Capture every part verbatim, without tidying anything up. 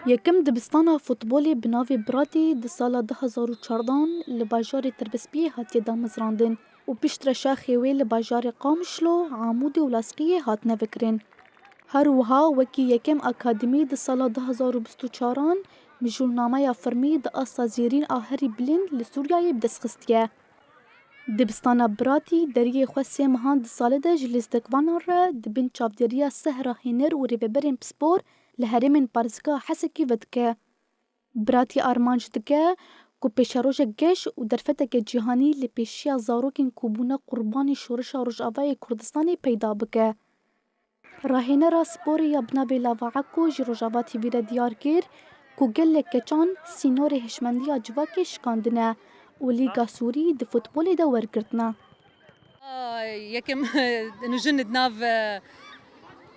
Yekem dibistana futbolê bi navê Biratî di sala du hezar û çardan li bajarê Tirbespiyê hatiye damezrandin û piştre şaxê wê li bajarê Qamişlo, Amûdê û Lasqiyê hatine vekirin. Her wiha wekî yekem akademî di sala du hezar û bîst û çaran mijûlnameya fermî di asta zêrîn a herî bilind li Sûriyeyê bi dest xistiye. Dibistana Biratî deriyê xwe sê mehan di salê de ji lîstikvanan re di bin çavdêriya seh rahêner û rêveberên pispor li herêmên Parizika Hesekî vedike. Biratî armanc dike ku pêşerojek geş û derfeteke cîhanî li pêşiya zarokên ku bûne qurbanî şoreşa Rojavayê Kurdistanê peyda bike. Rahênera sporê ya bi navê Lava Eko ji Rojava T V re diyar kir ku gelek keçan sînorê hişmendiya civakê şikandine û Lîga Sûrî di futbolê de wergirtine. Yekim nûjin di nav, e,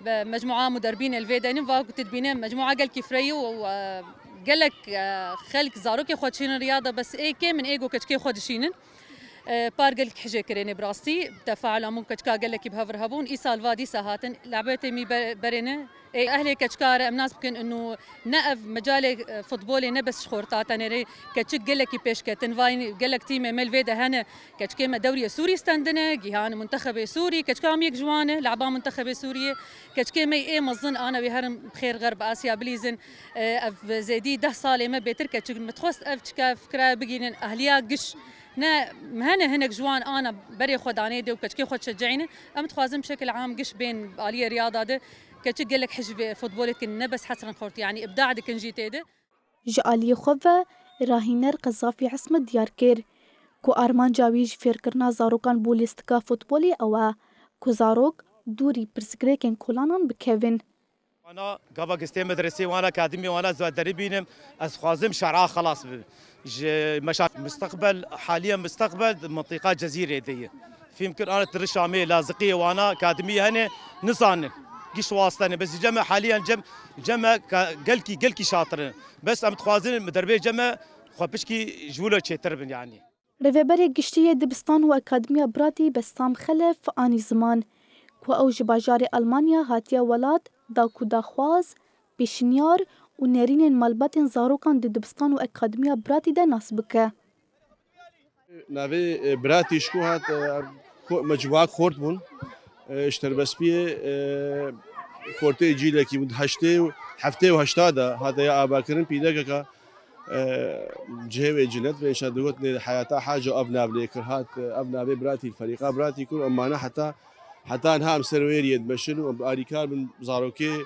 be mecmua muderbîn el vê denin va ku tu dibîne mecmua gelkî fireyî û, e, gelek, e, xelk zarokê xwe çînin riyada, bes ê kêm in ê go keçikê xwe dişînin. E, par gelek hijê kirênê bi rastî. Tefaul amû keçika gelekî bi hev re hebûn. Îsal va dîsa hatin. Lebetê mî be-, berêne. Ê ehlê keçika re em nas bikin inu ne ev mecalê, e, futbolê ne bes ji xorta tenê rê keçik gelekî pêşketin. Vay gelek tîmê me li vê de hene. Keçikê me dewriyê Sûrî stendine, gihan muntexebê Sûrî, keçika em yek ji wan e, leba muntexebê Sûriyê. Keçikê me ê mezin ana wê herin bi xêr xerb Asya bilîzin. E, ev zêdî deh salê me bêtir keçik me dixwest ev çika fikra bigînin ehliya giş. Ne, hene hinek ji wan ana berê xwe danê dê û keçikê xwe dişeceyînin. Em dixwazin bi şekil am giş bên aliyê riyada de keçik gelek hej vê futbolê dikin, ne bes hesrin xort, yanî îbda dikin jî tê de. Ji aliyê xwe ve rahîner Qezafî Ismet diyar kir ku armanca wî ji fêrkirina zarokan bo lîstika futbolê ew e ku zarok dûrî pirsgirêkên kolanan bikevin. Wana gava gistê medresê, wana akademî, wana ez derî bînim, ez xwazim şer'a xelas bibim. Ji meşa mustaqbel, haliyen mustaqbel di mintiqa Cezîrê de ye. Fîm kir ana tiri Şamê, Laziqiyê, wana akademî hene, nizanin. Giş wastene. Bes ceme haliyen cem, ceme ka-, gelkî, gelkî şatir in. Bes em dixwazin mi derbê ceme xwe pişkî ji wilo çêtir bin yanî. Rêveberê Giştî yê Dibistan û Akademiya Biratî Bessam Xelef anî ziman ku ew ji bajarê Almanya hatiye welat da ku daxwaz, pêşniyar û nerînên malbatên zarokan di dibistan û akademiya Biratî de nas bike. Navê e, Biratî ji ku hat, e, xo- me civak xort bûn. E, ji Terbespiyê e, xortê cîlekî bûn. Heştê û heftê û heşta de hate ya avakirin pîlekeka e, cihê wê cinet ve înşa digot nê heyata haco ev nav lê kir hat, e, ev navê Biratî, ferîqa Biratî kir û em mane heta, heta niha em ser wê riyê dimeşin û em alîkar bin zarokê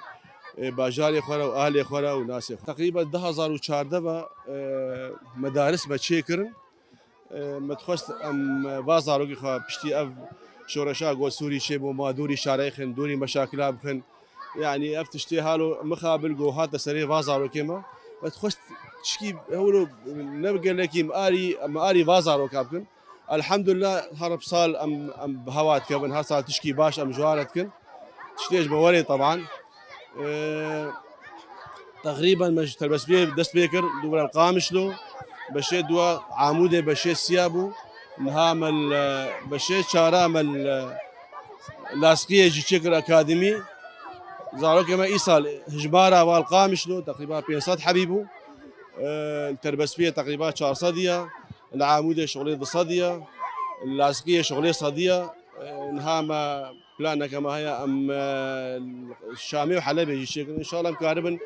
e, bajarê xwe re û ahlê xwe re û nasê xwe. Teqrîben du hezar û çardeh ve e, medaris me çêkirin. E, me dixwest em va zarokê xwe piştî ev şoreşa go Sûrî çêbû, ma dûrî şareyxin, dûrî meşakila bixin. Yanî ev tiştê halo mixabil go hate serê va zarokê me. Me dixwest tişkî hewlo ne bi gelekî me arî, me arî va zaroka bikin. Elhamdulillah her sal em, em bi hewa dikevin, her sal tişkî baş em ji wan re dikin. Tiştê ji me werê teban. E, Teqrîben me ji Terbespiyê dest pê kir, dû re Qamişlo, beşê dua Amûdê beşê siya bû. Niha me li beşê çara me li Laskiye jî çêkir akademî. Zarokê me îsal hijmara wan Qamişlo teqrîba pênc sed hebî bû. Li Terbespiyê teqrîba çar sed ya. Li Amûdê şixulê du sed ya. Li Laskiye şixulê sed ya. Niha me planeke me heye em Şamê û Helebê jî çêkin. Înşallah em karibin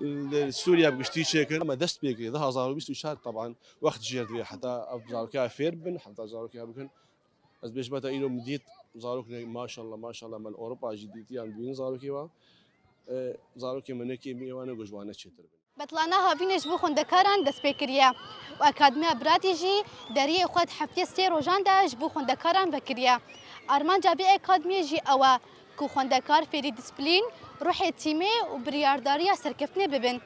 li Sûriye bi giştî çêkin. Me dest pê kiriye du hezar û bîst û çar teban wext jê re divê heta ev zarokiya fêr bibin, heta zarokiya bikin. Ez bêjim heta îro min dît zarok ne maşallah maşallah me li Ewropa jî dîtiyan dibînin zarokê wan. Zarokê me ne kêmiyê wan e ku ji wan ne çêtir bin. Betlana havînê ji bo xwendekaran dest pê kiriye û Akademiya Biratî jî deriyê xwe di heftê sê rojan de ji bo xwendekaran vekiriye. Armanca vê akademiyê jî ew e ku xwendekar fêrî dîsplîn, ruhê tîmê û biryardariya serkeftinê bibin.